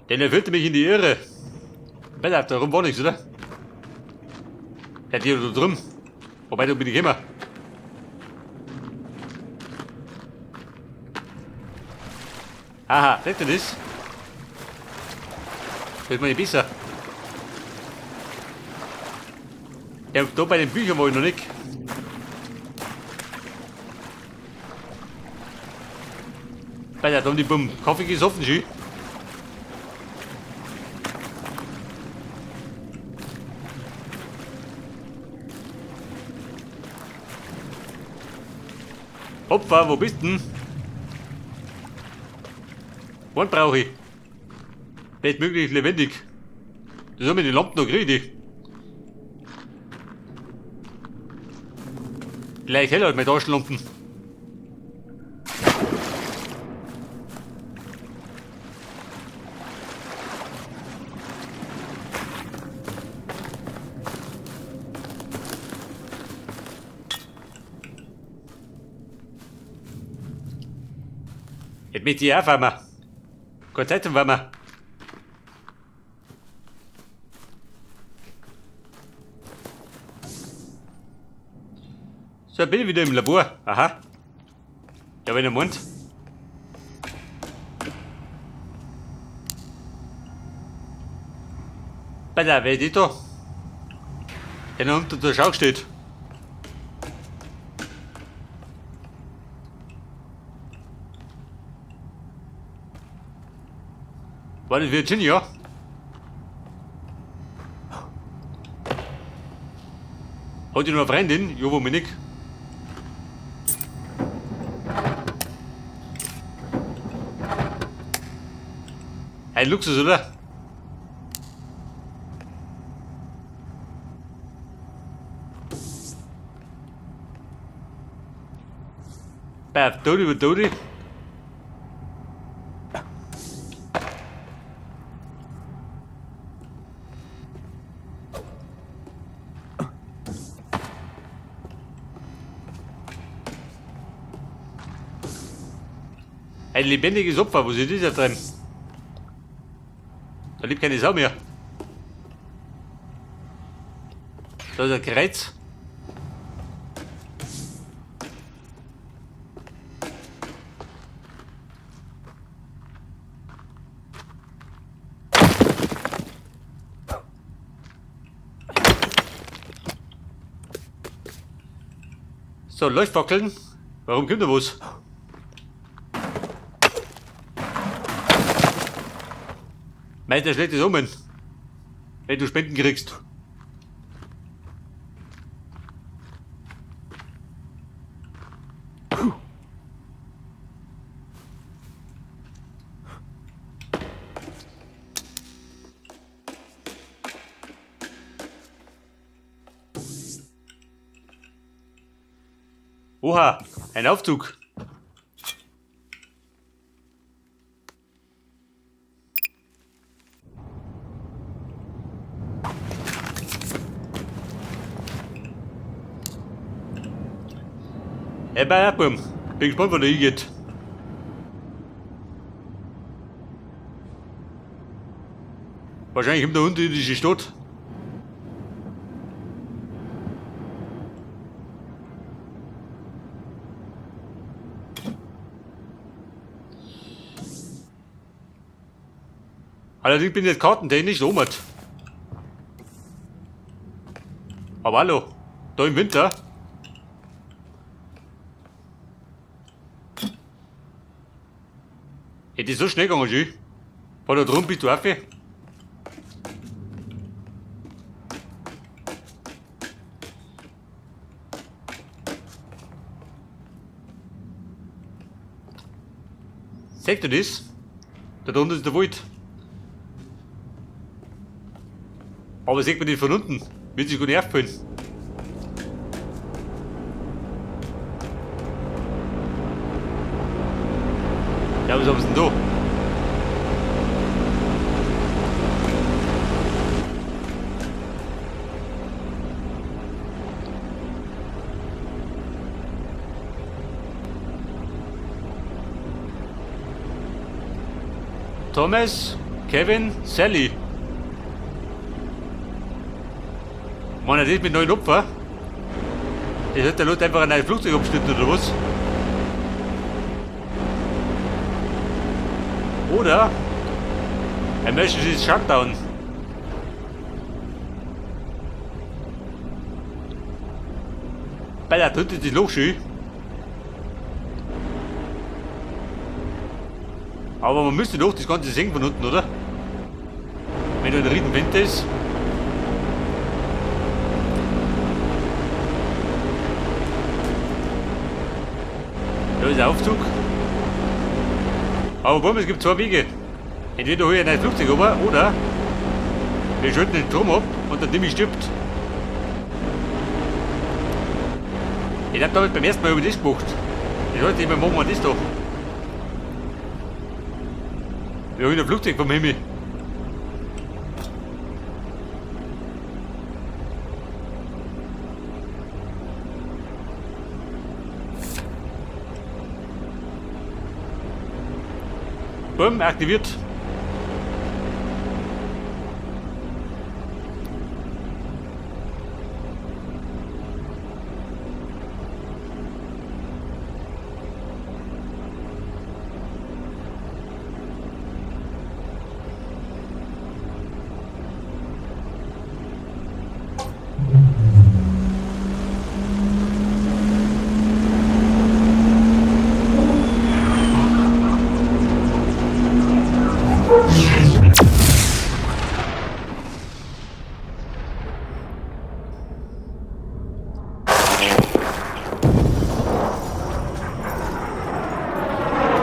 Denn er führte mich in die Irre. Bella, darum war nichts, oder? Ja, die da drum. Wobei, da bin ich immer. Aha, seht ihr das? Das ist mir nicht besser. Ja, da bei den Büchern war ich noch nicht. Bei der haben die beim Kaffee gesoffen, schön. Opfer, wo bist denn? Wann brauche ich? Bestmöglich lebendig. Das haben wir die Lampen noch gekriegt. Gleich heller als meine Taschenlampen. Jetzt möchte ich aufwärmen. Keine Zeit zum Wärmen. So, bin ich wieder im Labor. Aha. Ja, wenn er meint. Bei der, wer ist die da? Der noch unter der Schau steht. War das Virginia? Hat die noch eine Freundin? Ja, wo bin ich? Ein Luxus, oder? Bei Todi über Todi. Ein lebendiges Opfer, wo sie das ja treiben? Da lebt keine Sau mehr. Da ist ein Kreuz. So, Leuchtfackeln. Warum kommt da was? Mei, der schlägt das um, wenn du Spenden kriegst. Oha, ein Aufzug. Hey, bei Bum. Bin gespannt, wo der hingeht. Wahrscheinlich kommt der unterirdische Stadt. Allerdings bin ich jetzt kartentechnisch somit. Aber hallo, da im Winter. Hätte ich so schnell gegangen, schön. Von da drüben bist du auf. Seht ihr das? Da drunten ist der Wald. Aber sieht man den von unten? Wird sich gut nicht auffallen. Ja, was haben sie denn da? Thomas? Kevin, Sally. Mann, das ist mit neuen Opfer. Das hat der Leute einfach ein neues Flugzeug abgeschnitten, oder was? Oder Emergency Shutdown. Bei der dritten ist Loch schön. Aber man müsste doch das Ganze sehen von unten, oder? Wenn da ein Riesenwind ist. Da ist der Aufzug. Aber bumm, es gibt zwei Wege. Entweder hole ich ein Flugzeug runter, oder wir schalten den Strom ab und der Timmy stirbt. Ich hab damit beim ersten Mal über das gemacht. Ich sollte immer machen wir das doch. Wir holen ein Flugzeug vom Himmel. Bumm, aktiviert.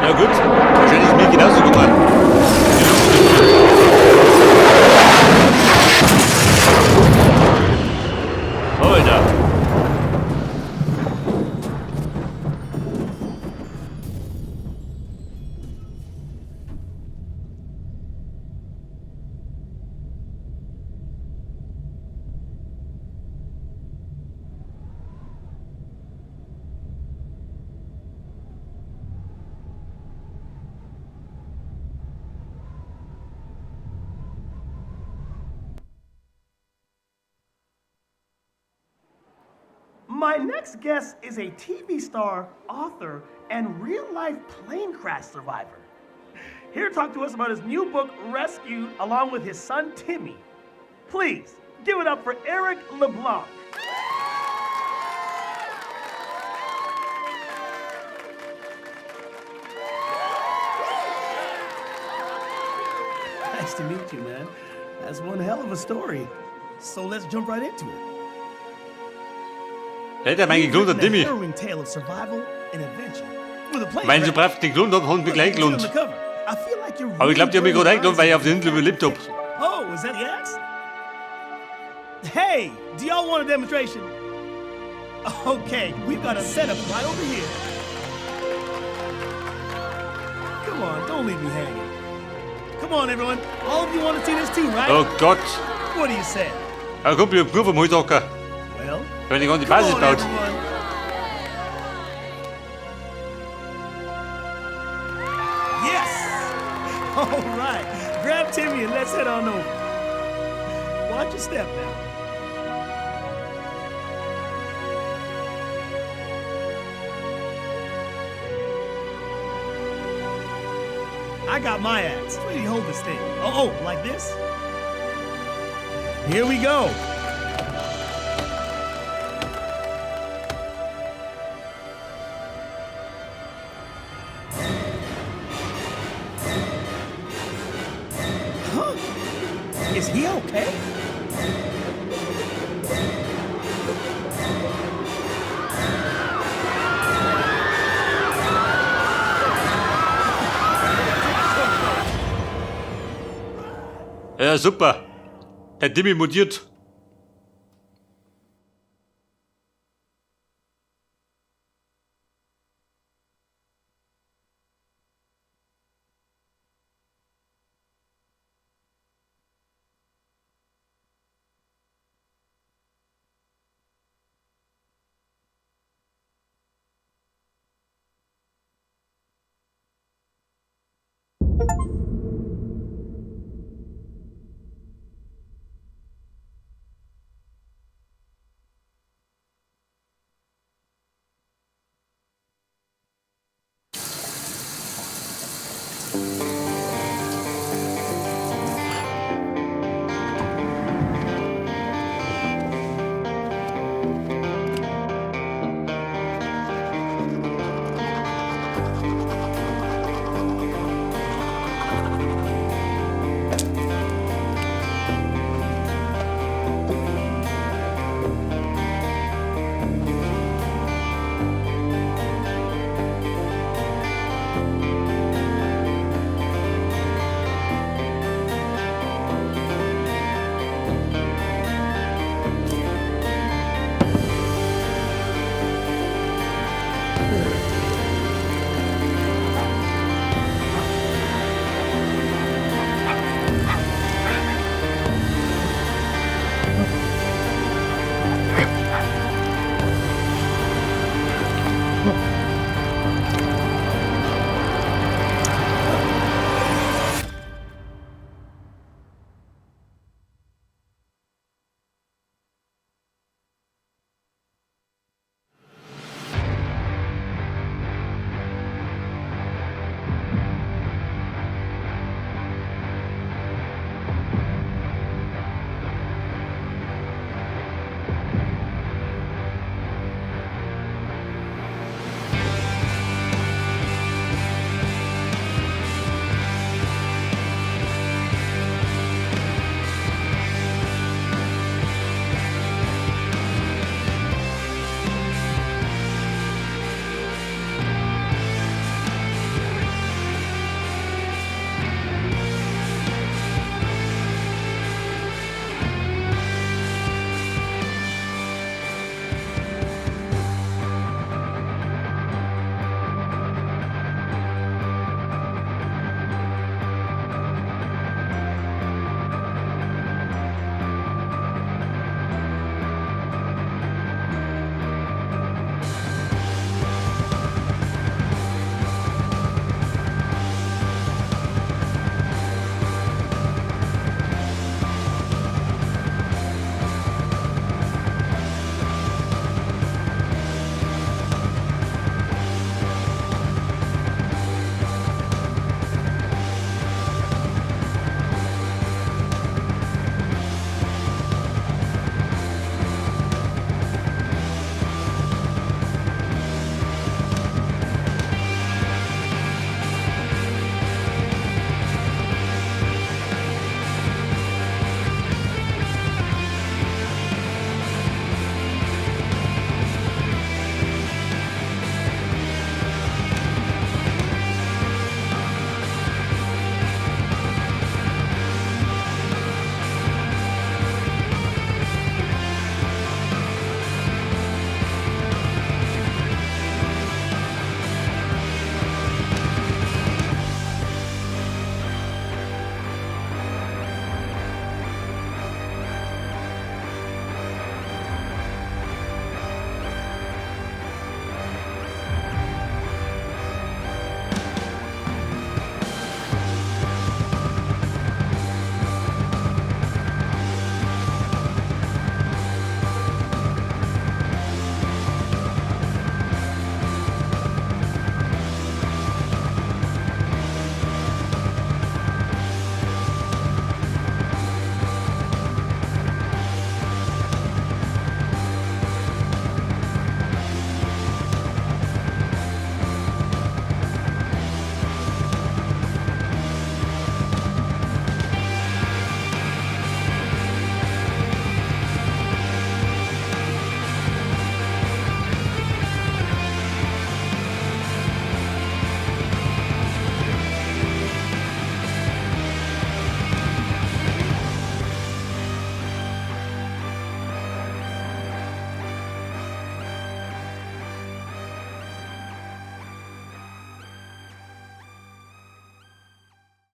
Ja gut, wahrscheinlich ist mir genauso gegangen. Alter. My next guest is a TV star, author, and real life plane crash survivor. Here to talk to us about his new book, Rescued, along with his son, Timmy. Please give it up for Eric LeBlanc. Nice to meet you, man. That's one hell of a story. So let's jump right into it. Der hat ja mein You've geklont, written der a Timmy. harrowing tale of survival and adventure with a plane Weil sie crash. brav geklont haben, haben wir gleich Look, it's geklont. on the cover. I feel like you're Aber ich glaub, die haben mich really gerade eingeklont, weil ich auf der burning Insel überlebt hab. Oh, is that the axe? Hey, do y'all want a demonstration? Okay, we've got a setup right over here. Come on, don't leave me hanging. Come on, everyone. All of you want to see this too, right? Oh Gott. What do you say? Da kommt mir Prüfer vom Holzhacker. Well, Wenn ich ganze come Basis on, baut. everyone. Yes! All right. Grab Timmy and let's head on over. Watch your step now. I got my axe. Where do you hold this thing? Oh, like this? Here we go. Huh? Is he okay? Ja, super. Der Timmy mutiert.